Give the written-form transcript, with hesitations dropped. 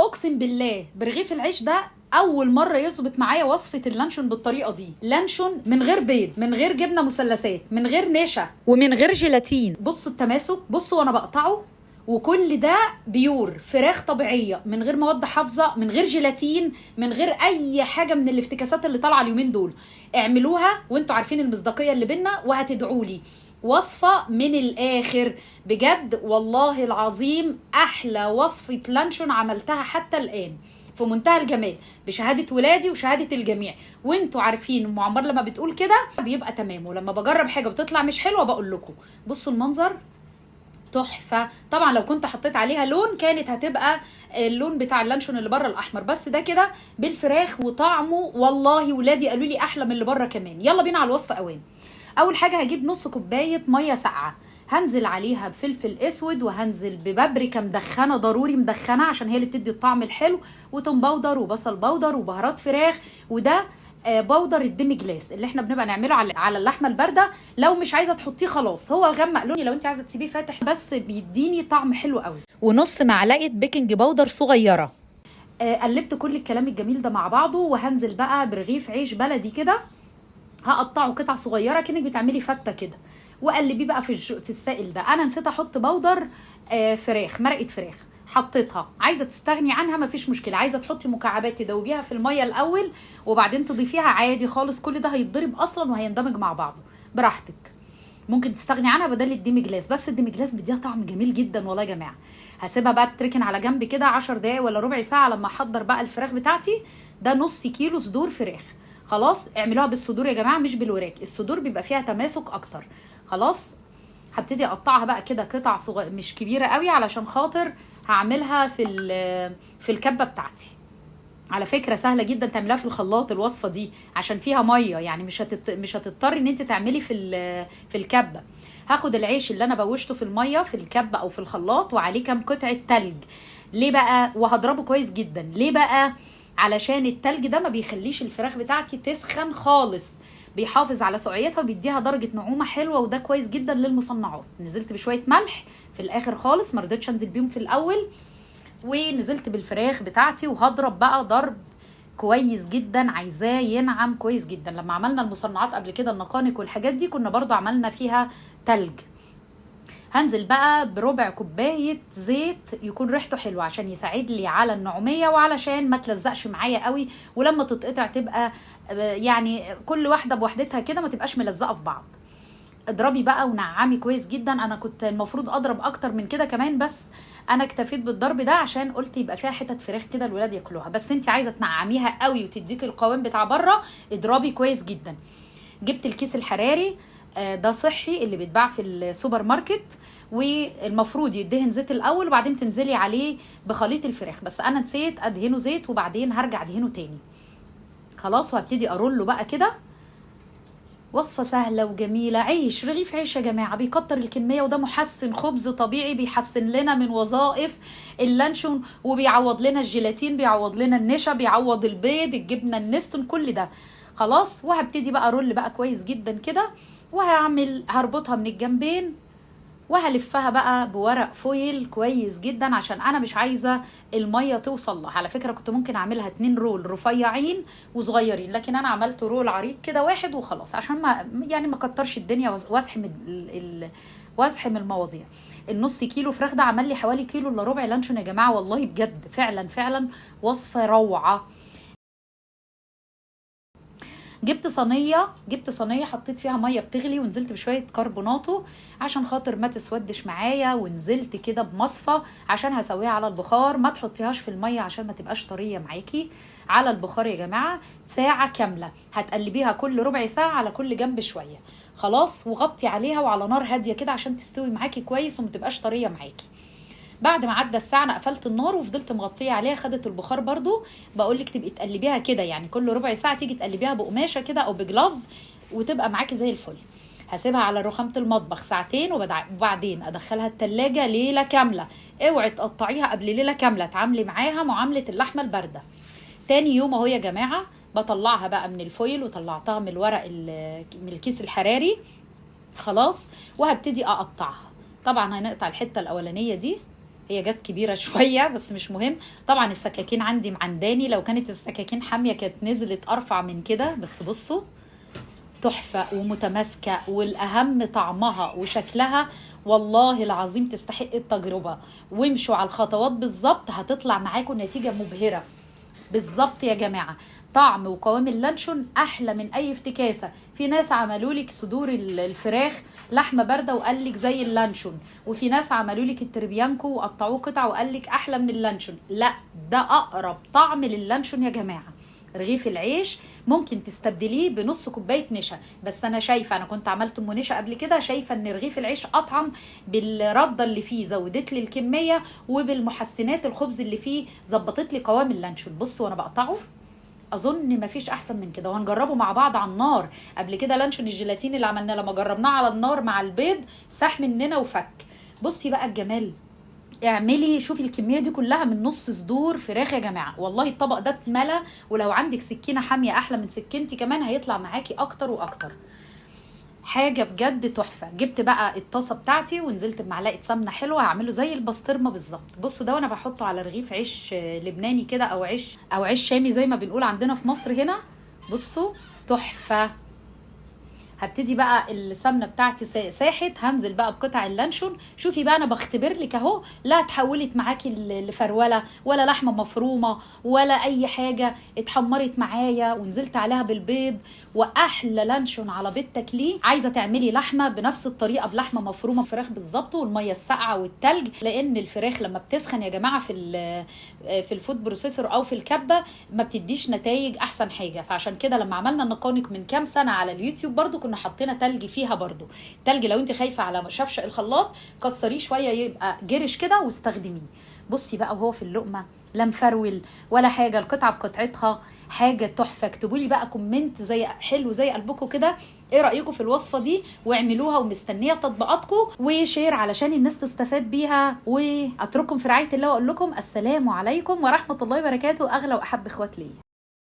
اقسم بالله برغيف العيش ده اول مرة يظبط معايا وصفه اللانشون بالطريقة دي. لانشون من غير بيض، من غير جبنه مثلثات، من غير نشا، ومن غير جيلاتين. بصوا التماسك، بصوا وانا بقطعه، وكل ده pure فراخ طبيعية من غير مواد حافظه، من غير جيلاتين، من غير اي حاجة من الافتكاسات اللي طالعه اليومين دول. اعملوها وانتوا عارفين المصداقية اللي بينا وهتدعوا لي. وصفه من الاخر بجد والله العظيم، احلى وصفه لانشون عملتها حتى الان، في منتهى الجمال، بشهادة ولادي وشهادة الجميع. وانتوا عارفين ام عمار لما بتقول كده بيبقى تمام، ولما بجرب حاجة بتطلع مش حلوة بقول لكم. بصوا المنظر تحفة. طبعا لو كنت حطيت عليها لون كانت هتبقى اللون بتاع اللانشون اللي بره الاحمر، بس ده كده بالفراخ وطعمه والله ولادي قالوا لي احلى من اللي بره كمان. يلا بينا على الوصفة اوام. اول حاجة هجيب نص كوباية مية ساقعه، هنزل عليها بفلفل اسود، وهنزل ببابريكا مدخنه، ضروري مدخنه عشان هي اللي بتدي الطعم الحلو، وتوم powder وبصل powder وبهارات فراخ، وده powder ال demi-glace اللي احنا بنبقى نعمله على اللحمة البارده. لو مش عايزه تحطيه خلاص، هو غمق لوني، لو انت عايزه تسيبيه فاتح بس بيديني طعم حلو قوي. ونص معلقه baking powder صغيرة. قلبت كل الكلام الجميل ده مع بعضه، وهنزل بقى برغيف عيش بلدي كده، هقطعه قطع صغيرة كانك بتعملي فته كده، وقلبيه بقى في السائل ده. انا نسيت احط powder فراخ، مرقه فراخ حطيتها، عايزه تستغني عنها مفيش مشكلة، عايزه تحطي مكعبات تدوبيها في المية الاول وبعدين تضيفيها عادي خالص، كل ده هيتضرب اصلا وهيندمج مع بعضه براحتك. ممكن تستغني عنها بدل ال demi-glace، بس ال demi-glace بيديها طعم جميل جدا والله يا جماعة. هسيبها بقى تركن على جنب كده 10 دقايق ولا ربع ساعة لما احضر بقى الفراخ بتاعتي. ده نص كيلو صدور فراخ، خلاص اعملوها بالصدور يا جماعة مش بالوراك، الصدور بيبقى فيها تماسك اكتر. خلاص هبتدي اقطعها بقى كده قطع صغيرة مش كبيرة قوي علشان خاطر هعملها في الكبه بتاعتي. على فكرة سهلة جدا تعمليها في الخلاط الوصفة دي عشان فيها مية، يعني مش هتضطري ان انت تعملي في الكبه. هاخد العيش اللي انا بوشته في المية في الكبه او في الخلاط وعليه كام قطعه تلج. ليه بقى؟ وهضربه كويس جدا. ليه بقى؟ علشان التلج ده ما بيخليش الفراخ بتاعتي تسخن خالص، بيحافظ على سقعيتها وبيديها درجه نعومة حلوة، وده كويس جدا للمصنعات. نزلت بشوية ملح في الاخر خالص، ما رضيتش انزل بيهم في الاول، ونزلت بالفراخ بتاعتي وهضرب بقى ضرب كويس جدا، عايزاه ينعم كويس جدا. لما عملنا المصنعات قبل كده النقانق والحاجات دي كنا برضو عملنا فيها تلج. هنزل بقى بربع كوباية زيت يكون ريحته حلوة عشان يساعد لي على النعومية وعلشان ما تلزقش معايا قوي، ولما تتقطع تبقى يعني كل واحدة بوحدتها كده، ما تبقاش ملزقة في بعض. اضربي بقى ونعمي كويس جدا. انا كنت المفروض اضرب اكتر من كده كمان، بس انا اكتفيت بالضرب ده عشان قلت يبقى فيها حتت فراخ كده الولاد ياكلوها. بس انت عايزه تنعميها قوي وتديكي القوام بتاع بره، اضربي كويس جدا. جبت الكيس الحراري، ده صحي اللي بيتباع في السوبر ماركت، والمفروض يدهن زيت الاول وبعدين تنزلي عليه بخليط الفراخ، بس انا نسيت ادهنه زيت وبعدين هرجع ادهنه تاني. خلاص وهبتدي ارله بقى كده. وصفة سهلة وجميلة. عيش، رغيف عيش يا جماعة بيكتر الكمية، وده محسن خبز طبيعي بيحسن لنا من وظائف اللانشون، وبيعوض لنا الجيلاتين، بيعوض لنا النشا، بيعوض البيض، الجبنة النستون، كل ده. خلاص وهبتدي بقى ارول بقى كويس جدا كده، وهعمل هربطها من الجنبين وهلفها بقى بورق foil كويس جدا عشان انا مش عايزه المية توصل لها. على فكرة كنت ممكن اعملها 2 roll رفيعين وصغيرين، لكن انا عملت roll عريض كده واحد وخلاص عشان ما يعني ما كترش الدنيا وازحم المواضيع. النص كيلو فراخ ده عمل لي حوالي كيلو الا ربع لانشون يا جماعة، والله بجد فعلا فعلا وصفه روعه. جبت صينية حطيت فيها مية بتغلي ونزلت بشوية كربوناتو عشان خاطر ما تسودش معايا، ونزلت كده بمصفى عشان هسويها على البخار. ما تحطيهاش في المية عشان ما تبقاش طرية معاكي. على البخار يا جماعة ساعة كاملة، هتقلبيها كل ربع ساعة على كل جنب شوية. خلاص وغطي عليها وعلى نار هادية كده عشان تستوي معاكي كويس وما تبقاش طرية معاكي. بعد ما عدى الساعة انا قفلت النار وفضلت مغطيه عليها، خدت البخار برضو. بقولك تبقي تقلبيها كده، يعني كل ربع ساعة تيجي تقلبيها بقماشه كده او بجلافز وتبقى معاكي زي الفل. هسيبها على رخامه المطبخ ساعتين وبعدين ادخلها التلاجة ليلة كاملة. اوعي تقطعيها قبل ليلة كاملة، تعاملي معاها معاملة اللحمة البارده. تاني يوم اهو يا جماعة بطلعها بقى من الفويل، وطلعتها من الورق من الكيس الحراري خلاص، وهبتدي اقطعها. طبعا هنقطع الحتة الاولانية دي هي جت كبيرة شوية بس مش مهم. طبعا السكاكين عندي معنداني، لو كانت السكاكين حامية كانت نزلت ارفع من كده، بس بصوا تحفة ومتماسكه، والاهم طعمها وشكلها، والله العظيم تستحق التجربة. وامشوا على الخطوات بالظبط هتطلع معاكم نتيجة مبهرة. بالظبط يا جماعة، طعم وقوام اللانشون احلى من اي افتكاسه. في ناس عملوا لك صدور الفراخ لحمه باردة وقال لك زي اللانشون، وفي ناس عملوا لك التربيانكو وقطعوه قطع وقال لك احلى من اللانشون. لا، ده اقرب طعم للانشون يا جماعة. رغيف العيش ممكن تستبدليه بنص كوباية نشا، بس انا شايفه، انا كنت عملت ام نشا قبل كده، شايفه ان رغيف العيش اطعم بالردة اللي فيه، زودت لي الكمية، وبالمحسنات الخبز اللي فيه ظبطت لي قوام اللانشون. بصوا وانا بقطعه، اظن مفيش احسن من كده. وهنجربه مع بعض على النار. قبل كده لانشون الجيلاتين اللي عملناه لما جربناه على النار مع البيض ساح مننا وفك. بصي بقى الجمال، اعملي شوفي الكمية دي كلها من نص صدور فراخ يا جماعة، والله الطبق ده اتملى. ولو عندك سكينة حامية احلى من سكينتي كمان هيطلع معاكي اكتر واكتر. حاجة بجد تحفة. جبت بقى الطاسه بتاعتي ونزلت بمعلقه سمنه حلوة، هعمله زي البسطرمه بالظبط. بصوا ده وانا بحطه على رغيف عيش لبناني كده، او عيش شامي زي ما بنقول عندنا في مصر هنا. بصوا تحفة. هبتدي بقى السمنة بتاعتي ساحت، هنزل بقى بقطع اللانشون. شوفي بقى انا بختبر لك اهو، لا اتحولت معاكي لفروله ولا لحمه مفرومه ولا اي حاجة، اتحمرت معايا ونزلت عليها بالبيض. واحلى لانشون على بيض تاكليه. عايزه تعملي لحمه بنفس الطريقة، بلحمه مفرومه فراخ بالظبط، والمية الساقعه والتلج، لان الفراخ لما بتسخن يا جماعة في ال food processor او في الكبه ما بتديش نتائج احسن حاجة. فعشان كده لما عملنا النقانق من كام سنة على اليوتيوب برضو كنا حطينا تلج فيها. برضو تلج لو انت خايفة على شفشق الخلاط كسريه شوية يبقى جرش كده واستخدميه. بصي بقى وهو في اللقمة لا مفرول ولا حاجة، القطعة بقطعتها، حاجة تحفة. اكتبوا لي بقى comment زي حلو زي قلبكم كده، ايه رايكم في الوصفة دي، واعملوها، ومستنيه تطبيقاتكم و share علشان الناس تستفاد بيها. واترككم في رعاية الله واقول لكم السلام عليكم ورحمة الله وبركاته. اغلى واحب اخوات ليا.